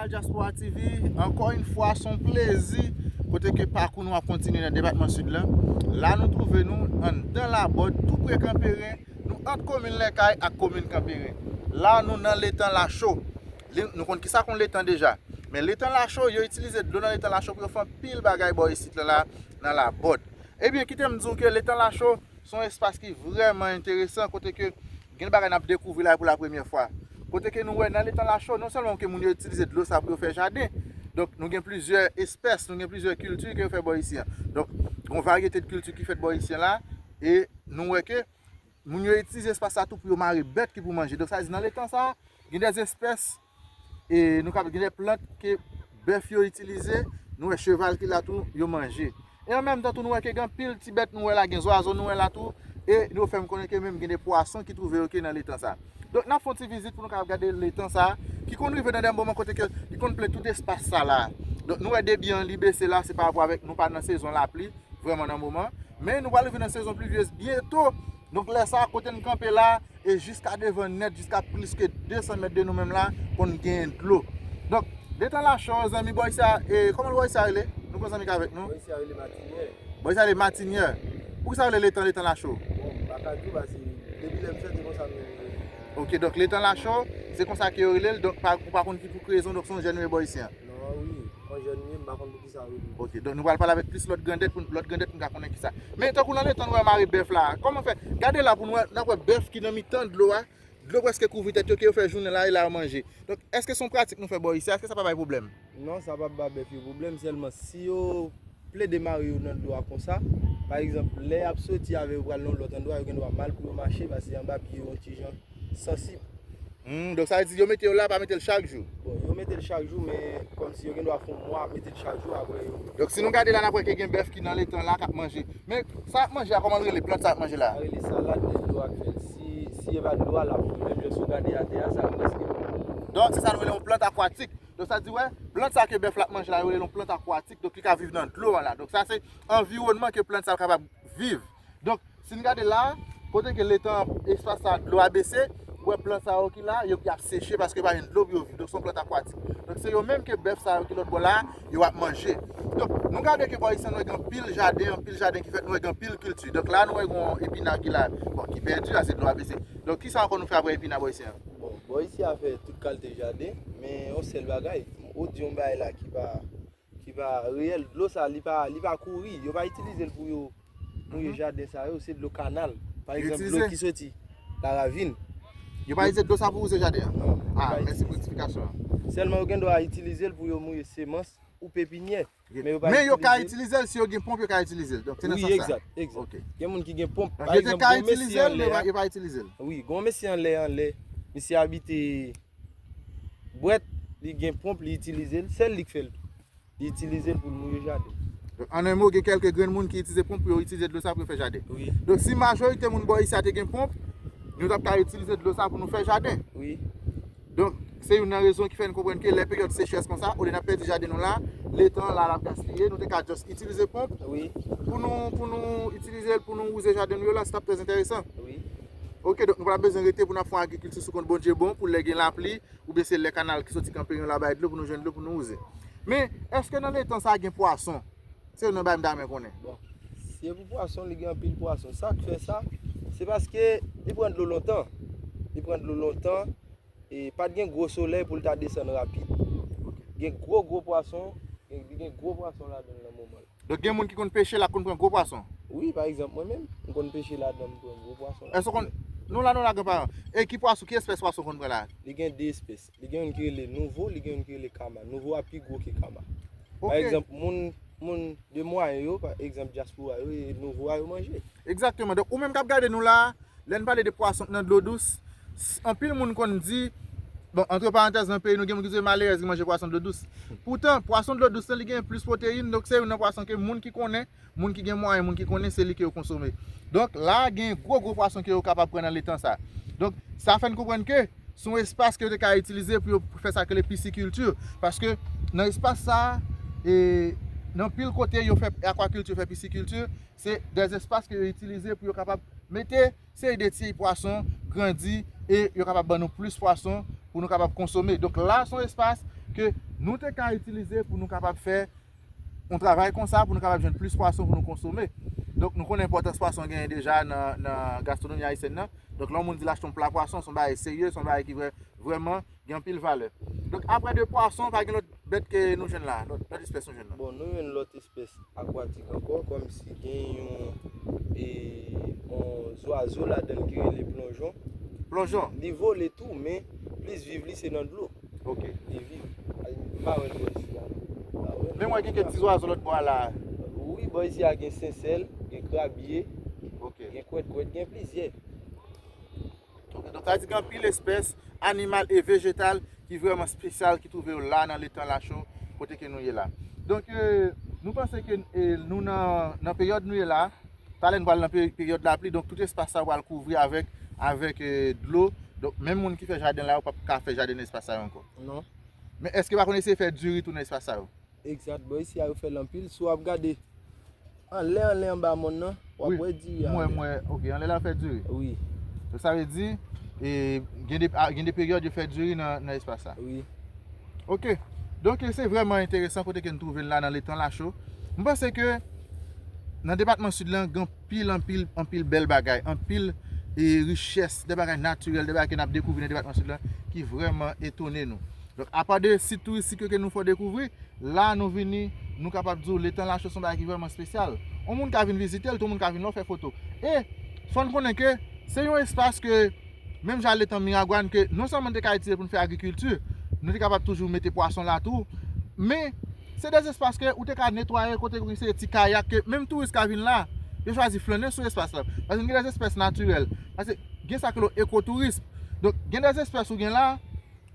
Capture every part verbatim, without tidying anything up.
Diaspora T V, ankò yon fwa, se yon plezi kote ke pakou nou ap kontinye nan depatman Sid la. La, nou twouve nou anndan Labòd, tou pre Kanperen. Nou ant komin Lèkay ak komin Kanperen. La, nou nan letan Lacho. Li, nou konn kisa k yon letan deja. Men letan Lacho, yo itilize dlo nan letan Lacho pou yo fè anpil bagay bò isit la, la, nan Labòd. Ebyen, kite m di w ke letan Lacho, se yon espas ki vrèman enteresan, kote ke gen bagay n ap dekouvri la pou la premyè fwa. Kote ke nou wè nan letan Lacho, non sèlman ke moun yo itilize dlo sa pou yo fè jaden. Donk, nou gen plizyè espès, nou gen plizyè kilti ke yo fè bò isi an. Donk, gen yon varyete de kilti ki fèt bò isi an la, e nou wè ke moun yo itilize espas sa tou pou yo mare bèt ki pou manje. Donk, sa vle di, nan letan sa, gen de espès, e nou ka gen de plant ke bèf yo itilize, nou wè cheval ki la tou, yo manje. E an menm tan tou, nou wè ke gen anpil ti bèt nou wè la, gen zwazo nou wè la tou, e yo fè m konnen ke menm gen de pwason ki twouve yo ke nan letan sa. Donk, n ap fè yon ti vizit pou nou kapab gade letan sa, ki konn rive nan de moman kote ke li konn plen tout espas sa la. Donk, nou wè debi an li bese la, se pa rapò avèk nou pa nan sezon lapli, vrèman nan moman. Men nou pral rive nan sezon plivyez byento. Donk, lè sa, kote n kanpe la, e jiska devan nèt, jiska plis ke de san mèt de nou menm la, konn genyen dlo. Donk, letan Lacho, zanmi, bò isi a, e kòman bò isi a rele? Nou gon zanmi k avèk nou? Bò isi a rele Matinyè. Bò isi a rele Matinyè. Poukisa yo rele letan, letan Lacho? Bon, m pa ka di w, paske depi lè m fèt, se konsa m rele. Ok, donk letan Lacho, se konsa ke yo rele l, donk pa, ou pa konn ki pou ki rezon, donk se yon jèn yo ye bò isi an. Non, wi, yon jèn m ye, m pa konn poukisa yo rele m. Ok, donk nou pral pale avèk plis lòt grandèt pou lòt grandèt pou n ka konnen kisa. Men tankou nan letan nou wè mare bèf la, kòman fè? Gade la pou nou wè, n ap wè bèf ki nan mitan dlo a, dlo prèske kouvri tèt yo, ke yo fè jounen la, e la yo manje. Donk, èske se yon pratik nou fè bò isi a? Èske sa pa bay pwoblèm? Non, sa p ap ba bèf yo pwoblèm, sèlman si yo plede mare yo nan dlo a konsa, pa egzanp, lè y ap soti avè yo pral nan yon lòt andwa, yo gen dwa mal pou yo mache, paske anba pye yo yon ti jan sansib. Hmm, donk sa vle di yo mete yo la, pa mete l chak jou? Bon, yo mete l chak jou, men kòmsi yo gen dwa fè yon mwa ap mete l chak jou, apre yo. Donk si nou gade la, n ap wè ke gen bèf ki nan letan la k ap manje. Men sa y ap manje a, kòman l rele? Plant sa y ap manje la? Sa rele salad, lè dlo a k fè l. Si, si e pa dlo a, l ap fou. Menm jan si w gade atè a, sa prèske. Donk se sa nou rele yon plant akwatik. Donk sa di, wè, plant sa ke bèf la ap manje la, yo rele yon plant akwatik. Donk li ka viv nan dlo a la. Donk sa se anviwònman ke plant sa kapab viv. Donk, si n gade la, kote ke letan espas sa, dlo a bese, ou wè plant sa yo ki la, yo ki ap seche paske pa gen dlo pou yo viv. Donk, se yon plant akwatik. Donk, se yo menm ke bèf sa yo ki lòt bò la, yo ap manje. Donk, nou gade ke bò isi an, nou wè gen anpil jaden, anpil jaden ki fèt, nou wè gen anpil kilti. Donk, la, nou wè gen yon epina ki la, bon, ki pèdi, la, se dlo a bese. Donk, kisa ankò nou fè apre epina bò isi an? Bon, bò isi a fè tout kalite jaden, men yon sèl bagay, ou di yon bagay la ki pa ki pa reyèl. Dlo sa, li pa, li pa kouri. Yo pa itilize l pou yo mouye jaden sa yo, se dlo kanal. Pa egzanp, dlo ki soti laravin. Yo pa itilize dlo sa pou wouze jaden an? Non, yo pa itilize. Ah, mèsi pou eksplikasyon an. Sèlman yo gen dwa itilize l pou yo mouye semans ou pepinyè. Ok. Men yo pa itilize l. Men yo ka itilize l, si yo gen ponp, yo ka itilize l. Donk, se nan sans sa. Wi, egzat, egzat. Ok. Gen moun ki gen ponp. Pa egzanp, gen yon mesye anlè a. Yo te ka itilize l, men yo pa, yo pa itilize l. Wi, gen yon mesye anlè, anlè. Misye abite Bwèt, li gen ponp, li itilize l, sèl li k fè l tou. Li itilize l pou l mouye jaden. Donk, an en mo, gen kèlke grenn moun ki itilize ponp pou yo itilize dlo sa pou yo fè jaden. Wi. Donk, si majorite moun bò isi a te gen ponp, nou t ap ka itilize dlo sa pou nou fè jaden. Wi. Donk, se youn nan rezon ki fè n konprann ke lè peryòd sechrès konsa, olye n ap pèdi jaden nou la, letan la, l ap gaspiye, nou te ka just itilize ponp pou nou, pou nou itilize l, pou nou wouze jaden nou yo la, se t ap trè enteresan. Wi. Ok, donk nou pa bezwen rete pou n ap fè yon agrikilti sou kont Bondye bon, pou lè gen lapli, oubyen se lè kanal ki soti Kanperen la bay dlo pou nou jwenn dlo pou nou wouze. Men, èske nan letan sa a gen pwason? Se youn nan bagay m ta renmen konnen. Bon, si e pou pwason, li gen anpil pwason. Sa k fè sa, se paske li pran dlo lontan. Li pran dlo lontan, e pa t gen gwo solèy pou l ta desann rapid. Gen gwo, gwo pwason, gen, li gen gwo pwason ladan l nan moman l. Donk, gen moun ki konn peche la, konn pran gwo pwason. Wi, pa egzanp, mwen menm, m konn peche ladan, m pran gwo pwason la. Èske w konn, nou la, nou la, granparan. E ki pwason, ki espès pwason w konn pran la? Li gen de espès. Li gen youn ki rele nouvo, li gen youn ki rele kama. Nouvo a pi gwo ke kama. Ok. Pa egzanp, moun, moun de mwayen yo, pa egzanp, dyaspora yo, e nouvo a yo manje. Egzakteman. Donk, ou menm k ap gade nou la, lè n pale de pwason k nan dlo dous, s-, anpil moun konn di, bon, antre parantèz, nan peyi nou, gen moun ki di se malerèz ki manje pwason dlo dous. Poutan, pwason dlo dous lan, li gen plis pwoteyin, donk se youn nan pwason ke moun ki konnen, moun ki gen mwayen, moun ki konnen, se li ke yo konsome. Donk, la, gen gwo, gwo pwason ke yo kapab pran nan letan sa. Donk, sa fè n konprann ke se yon espas ke yo te ka itilize pou yo fè sa k rele pisikilti. Paske nan espas sa, e, nan pil kote, yo fè akwakilti, yo fè pisikilti, se de espas ke yo itilize pou yo kapab mete seri de ti pwason grandi e yo kapab ban nou plis pwason pou nou kapab konsome. Donk la, se yon espas ke nou te ka itilize pou nou kapab fè yon travay konsa, pou nou kapab jwenn plis pwason pou nou konsome. Donk, nou konnen enpòtans pwason genyen deja nan, nan gastwonomi ayisyèn nan. Donk, lè yon moun di l achte yon pla pwason, se yon bagay serye, se yon bagay ki vrè, vrèman gen anpil valè. Donk, apre de pwason, pa gen lòt bèt ke nou jwenn la, lòt, lòt espès nou jwenn la. Bon, nou jwenn lòt espès akwatik ankò, kòmsi gen yon, e, yon zwazo ladan l ki rele plonjon. Plonjon. Li vole tou, men plis viv li se nan dlo. Ok. Li viv. M pa wè l bò isi a. M pa wè l. Men mwen gen kèk ti zwazo lòt bò a la. Wi, bò isi a gen sensèl, gen krabye, Ok. Gen kwèt kwèt, gen plizyè. Ok, donk, sa vle di gen anpil espès animal e vejetal ki vrèman espesyal ki twouve yo la nan letan Lacho, kote ke nou ye la. Donk, e, nou panse ke, e, nou nan, nan peryòd nou ye la, talè nou pral nan pe- peryòd lapli, donk tout espas sa yo pral kouvri avèk, avèk, e, dlo. Donk, menm moun ki fè jaden la, yo p ap ka fè jaden nan espas sa yo ankò. Non. Men èske pa konn eseye fè diri tou nan espas sa yo? Egzat, bò isi a yo fè l anpil. Si w ap gade anlè, anlè anba mòn nan, w ap Wi. Wè diri a Mwen, anlè. Mwen, ok, anlè la fè diri. Wi. Donk, sa vle di, e, gen de, a, gen de peryòd yo fè diri nan, nan espas sa. Wi. Ok. Donk, e, se vrèman enteresan kote ke n twouve n la nan letan Lacho. M panse ke nan depatman Sid lan, gen anpil, anpil, anpil bèl bagay, anpil, e, richès, de bagay natirèl, de bagay ke n ap dekouvri nan depatman Sid lan ki vrèman etone nou. Donk, apa de sit touristik yo ke nou fè w dekouvri, la nou vini, nou kapab di w letan Lacho se yon bagay ki vrèman espesyal. Yon moun ka vin vizite l, tou moun ka vin la w fè foto. E fò n konnen ke se yon espas ke menm jan letan Miragwàn ke non sèlman n te ka itilize pou n fè agrikilti, nou te kapab toujou mete pwason la tou, men se de espas ke ou te ka netwaye kote gen se ti kayak ke menm touris ka vin la, yo chwazi flannen sou espas la. Paske gen de espès natirèl. Paske gen sa ke lo ekotourism. Donk, gen de espès ou gen la,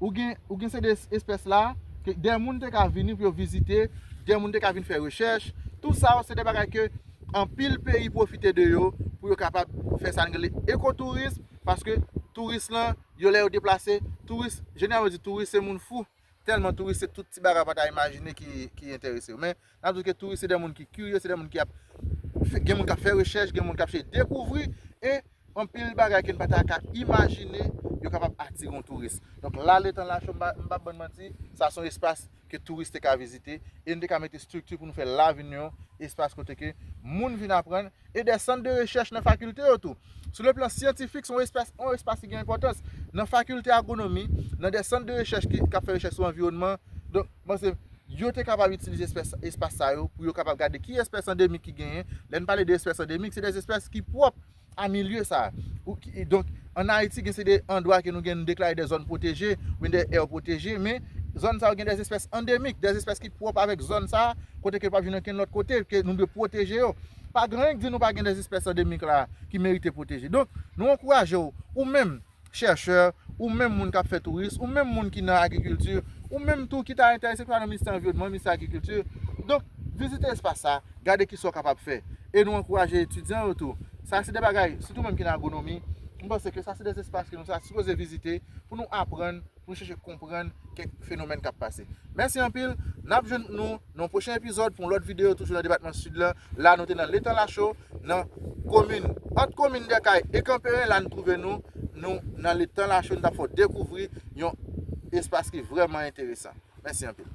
ou gen, ou gen se de espès la, ke de moun te ka vini pou yo vizite, de moun te ka vin fè rechèch. Tout sa yo, se de bagay ke anpil peyi pwofite de yo pou yo kapab fè sa n rele ekotourism, paske touris lan, yo lè yo deplase, touris, jeneralman yo di touris se moun fou, tèlman touris se tout ti bagay w pa ta imajine ki, ki enterese yo. Men, n ap di ke touris se de moun ki kirye, se de moun ki ap, gen moun k ap fè rechèch, gen moun k ap chèche dekouvri, e anpil bagay ke n pa ta ka imajine, yo kapab atire yon touris. Donk, la letan Lacho, m pa, m pa ban n manti, sa se yon espas ke touris te ka vizite, e n te ka mete estrikti pou nou fè l la vin yon espas kote ke moun vin aprann, e de sant de rechèch nan fakilte yo tou. Sou le plan syantifik, se yon espas, yon espas ki gen enpòtans. Nan fakilte agwonomi, nan de sant de rechèch ki, k ap fè rechèch sou anviwònman, donk, m panse, yo te kapab itilize espas, espas sa yo pou yo kapab gade ki espès andemik ki genyen. Lè n pale de espès andemik, se de espès ki pwòp a milye sa a. Ou ki, donk, ann Ayiti, gen se de andwa ke nou gen, nou deklare de zòn pwoteje, oubyen de aire pwoteje, men zòn sa yo gen de espès andemik, de espès ki pwòp avèk zòn sa a, kote ke l p ap vin okenn lòt kote, ke nou dwe pwoteje yo. Pa gen anyen ki di nou pa gen de espès andemik la ki merite pwoteje. Donk, nou ankouraje w, ou menm, chèchè, ou menm moun k ap fè touris, ou menm moun ki nan agrikilti, ou menm tou ki ta enterese, ke sa nan ministè anviwònman, ministè agrikilti. Donk, vizite espas sa, gade kisa w kapab fè. E nou ankouraje etidyan yo tou. Sa se de bagay, sitou menm ki nan agwonomi, m panse ke sa se de espas ke nou ta sipoze vizite pou nou aprann, pou nou chèche konprann kèk fenomèn k ap pase. Mèsi anpil, n ap jwenn nou nan yon pwochen epizòd pou yon lòt videyo toujou nan depatman Sid lan. La nou te nan letan Lacho, nan komin, ant komin Dèkay e Kanperen, la n twouve nou, nou nan letan Lacho, n t ap fè w dekouvri yon espas ki vrèman enteresan. Mèsi anpil.